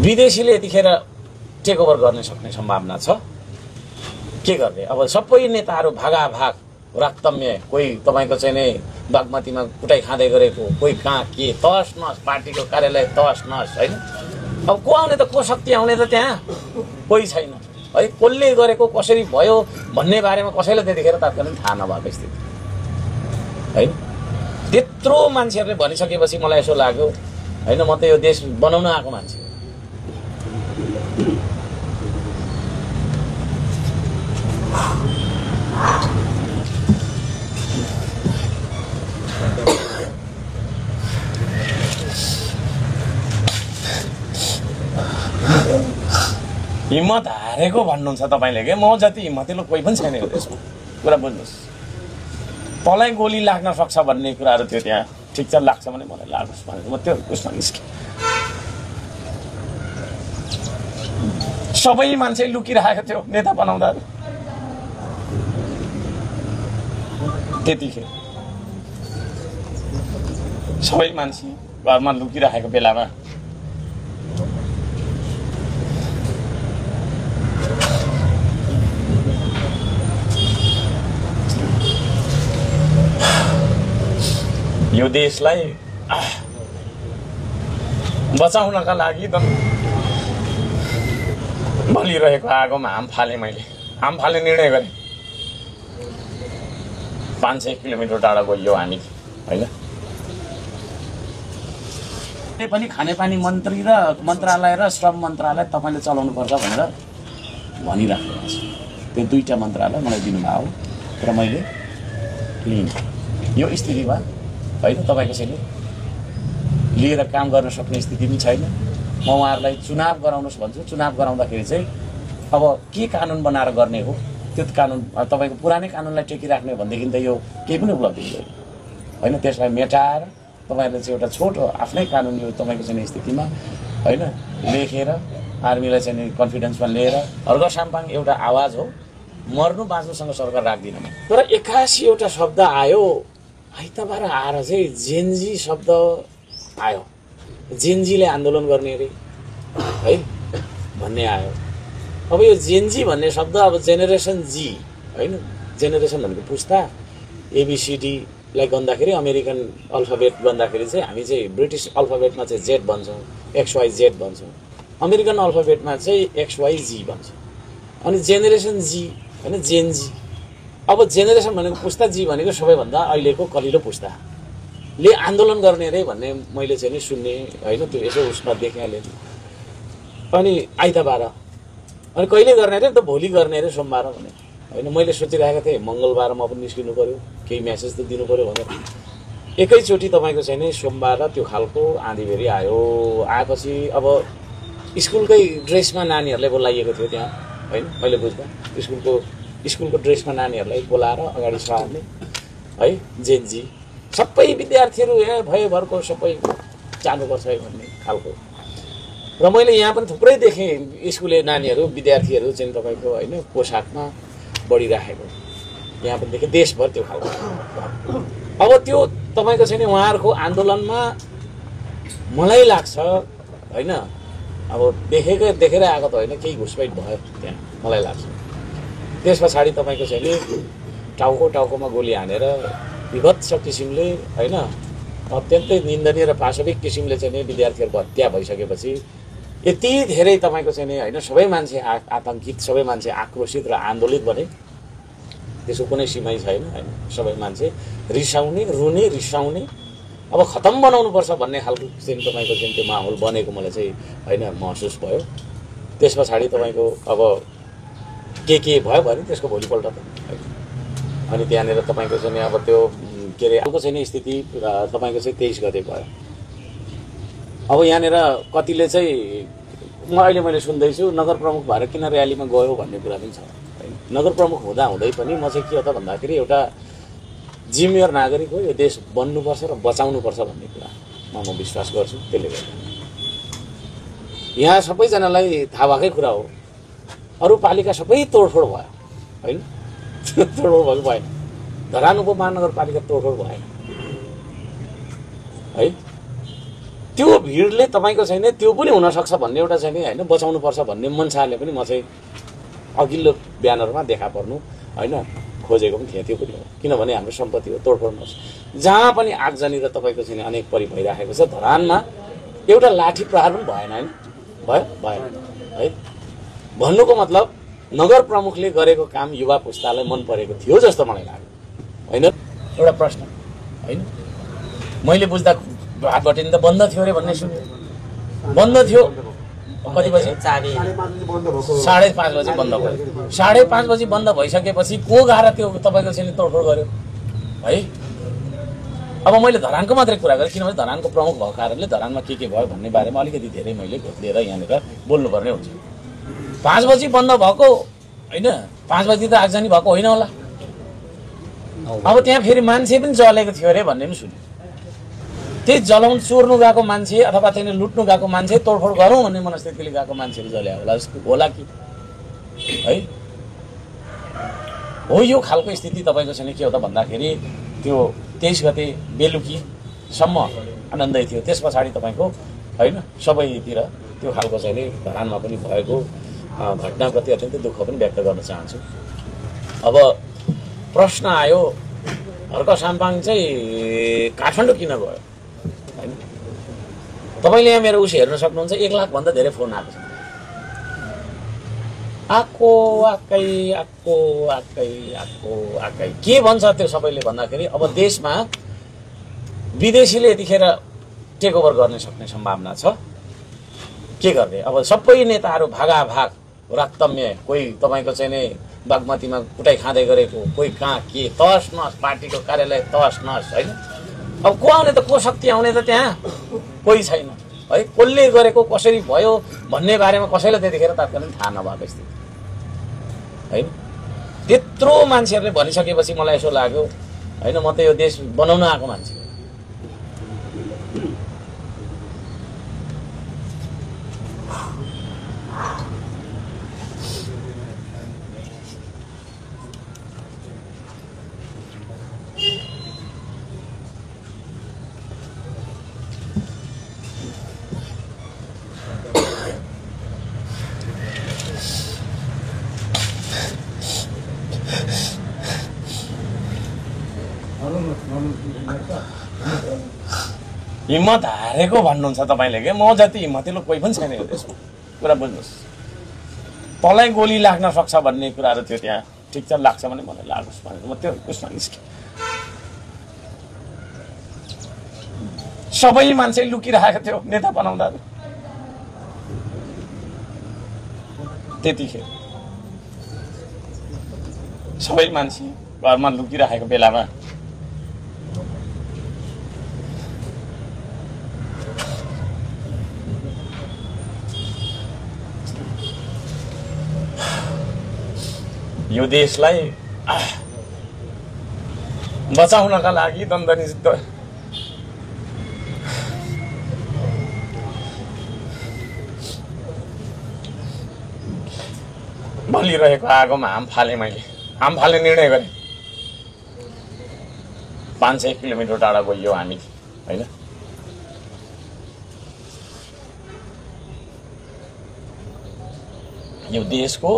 विदेशीले यतिखेर take over गर्न सक्ने सम्भावना छ। के गर्ने अब सबै नेताहरू भागाभाग रक्तम्य, कोही तपाईँको चाहिँ नै बागमतीमा कुटाइ खाँदै गरेको, कोही कहाँ के तहस नहस, पार्टीको कार्यालय तहस नहस होइन। अब को आउने त, को शक्ति आउने त त्यहाँ कोही छैन है। कसले गरेको कसरी भयो भन्ने बारेमा कसैलाई त्यतिखेर तात्कालीन थाहा नभएको स्थिति होइन। त्यत्रो मान्छेहरूले भनिसकेपछि मलाई यसो लाग्यो होइन, म त यो देश बनाउन आएको मान्छे। हिम्मत हारेको भन्नुहुन्छ तपाईँले के? म जति हिम्मतिलो कोही पनि छैन यो देशमा, कुरा बुझ्नुहोस्। तँलाई गोली लाग्न सक्छ भन्ने कुराहरू थियो त्यहाँ, ठिक छ लाग्छ भने मलाई लागोस् भनेको म त्यो उसमा निस्केँ। सबै मान्छे लुकिरहेको थियो नेता बनाउँदा त्यतिखेर, सबै मान्छे घरमा लुकिरहेको बेलामा यो देशलाई बचाउनका लागि त बलिरहेको आगोमा हाम फालेँ मैले। हाम फाल्ने निर्णय गरेँ। 500 किलोमिटर टाढा गइयो हामी होइन। पनि खानेपानी मन्त्री र मन्त्रालय र श्रम मन्त्रालय तपाईँले चलाउनुपर्छ भनेर भनिराखेको छ। त्यो दुईटा मन्त्रालय मलाई दिनुभयो र मैले लिएँ। यो स्थितिमा होइन तपाईँको चाहिँ लिएर काम गर्न सक्ने स्थिति पनि छैन। म उहाँहरूलाई चुनाव गराउनुहोस् भन्छु। चुनाव गराउँदाखेरि चाहिँ अब के कानुन बनाएर गर्ने हो, त्यो कानुन तपाईँको पुरानै कानुनलाई टेकिराख्ने भनेदेखि त यो केही पनि उपलब्धि हुँदैन होइन। त्यसलाई मेटाएर तपाईँहरूले चाहिँ एउटा छोटो आफ्नै कानुन यो तपाईँको चाहिँ स्थितिमा होइन लेखेर आर्मीलाई चाहिँ कन्फिडेन्समा लिएर हर्ग साम्पाङ एउटा आवाज हो, मर्नु बाँच्नुसँग सरकार राख्दिनँ म। तर 81 एउटा शब्द आयो आइतबार आएर चाहिँ जेनजी शब्द आयो। जेनजीले आन्दोलन गर्ने अरे है भन्ने आयो। अब यो जेनजी भन्ने शब्द अब जेनेरेसन जी होइन, जेनेरेसन भनेको पुस्ता। एबिसिडीलाई गन्दाखेरि अमेरिकन अल्फाबेट गन्दाखेरि चाहिँ हामी चाहिँ ब्रिटिस अल्फाबेटमा चाहिँ जेड भन्छौँ, XYZ भन्छौँ। अमेरिकन अल्फाबेटमा चाहिँ XYZ भन्छ। अनि जेनेरेसन जी होइन, जेनजी। अब जेनेरेसन भनेको पुस्ता, जी भनेको सबैभन्दा अहिलेको कलिलो पुस्ताले आन्दोलन गर्ने अरे भन्ने मैले चाहिँ नि सुन्ने होइन। त्यो यसो उसमा देखेँ अहिले। अनि आइतबार अनि कहिले गर्ने अरे त भोलि गर्ने अरे सोमबार भने होइन। मैले सोचिरहेको थिएँ मङ्गलबार म पनि निस्किनु पऱ्यो, केही म्यासेज त दिनु पऱ्यो भनेर। एकैचोटि तपाईँको चाहिँ नि सोमबार त्यो खालको आँधीभेरी आयो। आएपछि अब स्कुलकै ड्रेसमा नानीहरूलाई बोलाइएको थियो त्यहाँ होइन। मैले बुझ्दा स्कुलको ड्रेसमा नानीहरूलाई बोलाएर अगाडि सार्ने है जेनजी। सबै विद्यार्थीहरू भयभरको सबै जानुपर्छ है भन्ने खालको। र मैले यहाँ पनि थुप्रै देखेँ स्कुले नानीहरू विद्यार्थीहरू चाहिँ तपाईँको होइन पोसाकमा बढिराखेको यहाँ पनि देखेँ देशभर त्यो खालको। अब त्यो तपाईँको चाहिँ उहाँहरूको आन्दोलनमा मलाई लाग्छ होइन, अब देखेर आएको त होइन, केही घुसपैठ भयो त्यहाँ मलाई लाग्छ। त्यस पछाडि तपाईँको चाहिँ टाउकोमा गोली हानेर विभत्स किसिमले होइन अत्यन्तै निन्दनीय र पाशविक किसिमले चाहिँ विद्यार्थीहरूको हत्या भइसकेपछि यति धेरै तपाईँको चाहिँ होइन सबै मान्छे आतङ्कित, सबै मान्छे आक्रोशित र आन्दोलित भने त्यसको कुनै सीमै छैन होइन। सबै मान्छे रिसाउने, रुने, रिसाउने, अब खतम बनाउनुपर्छ भन्ने खालको चाहिँ तपाईँको चाहिँ त्यो माहौल बनेको मलाई चाहिँ होइन महसुस भयो। त्यस पछाडि तपाईँको अब के भयो भने त्यसको भोलिपल्ट त अनि त्यहाँनिर तपाईँको चाहिँ अब त्यो के अरे अर्को चाहिँ स्थिति तपाईँको चाहिँ 23 गते भयो। अब यहाँनिर कतिले चाहिँ मैले सुन्दैछु नगर प्रमुख भएर किन र्यालीमा गयो भन्ने कुरा पनि छ होइन। नगर प्रमुख हुँदै पनि म चाहिँ के हो त भन्दाखेरि एउटा जिम्मेवार नागरिक हो, यो देश बन्नुपर्छ र बचाउनुपर्छ भन्ने कुरा म विश्वास गर्छु। त्यसले गर्दा यहाँ सबैजनालाई थाहा भएकै कुरा हो, अरू पालिका सबै तोडफोड भयो होइन। तोडफोड भएको भएन। धरान उपमहानगरपालिका तोडफोड भएन है त्यो भिडले तपाईँको चाहिँ नि त्यो पनि हुनसक्छ भन्ने एउटा चाहिँ नि होइन बचाउनुपर्छ भन्ने मनसाले पनि म चाहिँ अघिल्लो ब्यानरमा देखा पर्नु होइन खोजेको पनि थिएँ त्यो पनि हो किनभने हाम्रो सम्पत्ति हो तोडफोड नहोस् जहाँ पनि आगजनी र तपाईँको चाहिँ अनेक परि भइराखेको छ धरानमा एउटा लाठी प्रहार पनि भएन होइन भयो भएन है भन्नुको मतलब नगर प्रमुखले गरेको काम युवा पुस्तालाई मन परेको थियो जस्तो मलाई लाग्यो होइन एउटा प्रश्न होइन मैले बुझ्दा हात बटेनी त बन्द थियो अरे भन्ने सुन्यो बन्द थियो कति बजी 5:30 बजी बन्द भयो 5:30 बजी बन्द भइसकेपछि को गएर त्यो तपाईँको चाहिँ तोडफोड गर्यो है अब मैले धरानको मात्रै कुरा गरेँ किनभने धरानको प्रमुख भएको कारणले धरानमा के भयो भन्ने बारेमा अलिकति धेरै मैले लिएर यहाँनिर बोल्नुपर्ने हुन्छ 5 बजी बन्द भएको होइन 5 बजी त आगजनी भएको होइन होला अब त्यहाँ फेरि मान्छे पनि जलेको थियो अरे भन्ने पनि सुन्यो त्यही जलाउन चोर्नु गएको मान्छे अथवा त्यहाँ लुट्नु गएको मान्छे तोडफोड गरौँ भन्ने मनस्थितिले गएको मान्छेहरू जल्या होला कि है हो यो खालको स्थिति तपाईँको छैन के हो त भन्दाखेरि त्यो 23 गते बेलुकीसम्म आनन्दै थियो त्यस पछाडि तपाईँको होइन सबैतिर त्यो खालको चाहिँ धरानमा पनि भएको घटनाप्रति अत्यन्तै दुःख पनि व्यक्त गर्न चाहन्छु अब प्रश्न आयो हर्क साम्पाङ चाहिँ काठमाडौँ किन गयो हैन तपाईले यहाँ मेरो उसे हेर्न सक्नुहुन्छ 1 लाख भन्दा धेरै फोन आएको छ आकै के भन्छ त्यो सबैले भन्दाखेरि अब देशमा विदेशीले यतिखेर टेक ओभर गर्न सक्ने सम्भावना छ के गर्ने अब सबै नेताहरू भागाभाग रक्तम्य कोही तपाईको चाहिँ नै बागमतीमा कुटाई खाँदै गरेको कोही कहाँ के तहस नहस पार्टीको कार्यालय तहस नहस हैन अब को आउने त को शक्ति आउने त त्यहाँ कोही छैन है कसले गरेको कसरी भयो भन्ने बारेमा कसैले त्यतिखेर तात्कालीन थाहा नभएको स्थिति हैन त्यत्रो मान्छेहरुले भनिसकेपछि मलाई यसो लाग्यो हैन म त यो देश बनाउन आएको मान्छे हिम्मत हारेको भन्नुहुन्छ तपाईले के म जति हिम्मतिलो कोही पनि छैन यो देशमा कुरा बुझ्नुस् तँलाई गोली लाग्न सक्छ भन्ने कुराहरु थियो त्यहाँ ठीक छ लाग्छ भने मलाई लागोस् भनेर म त्यो उसमा निस्के सबै मान्छे लुकिरहेको थियो नेता बनाउँदा त्यतिखेर सबै मान्छे घरमा लुकिरहेको बेलामा यो देशलाई बचाउनका लागि दण्डनी बलिरहेको आगोमा हाम फाले मैले हाम फाल्ने निर्णय गरेँ 500 किलोमिटर टाढा गइयो हामी हैन यो देशको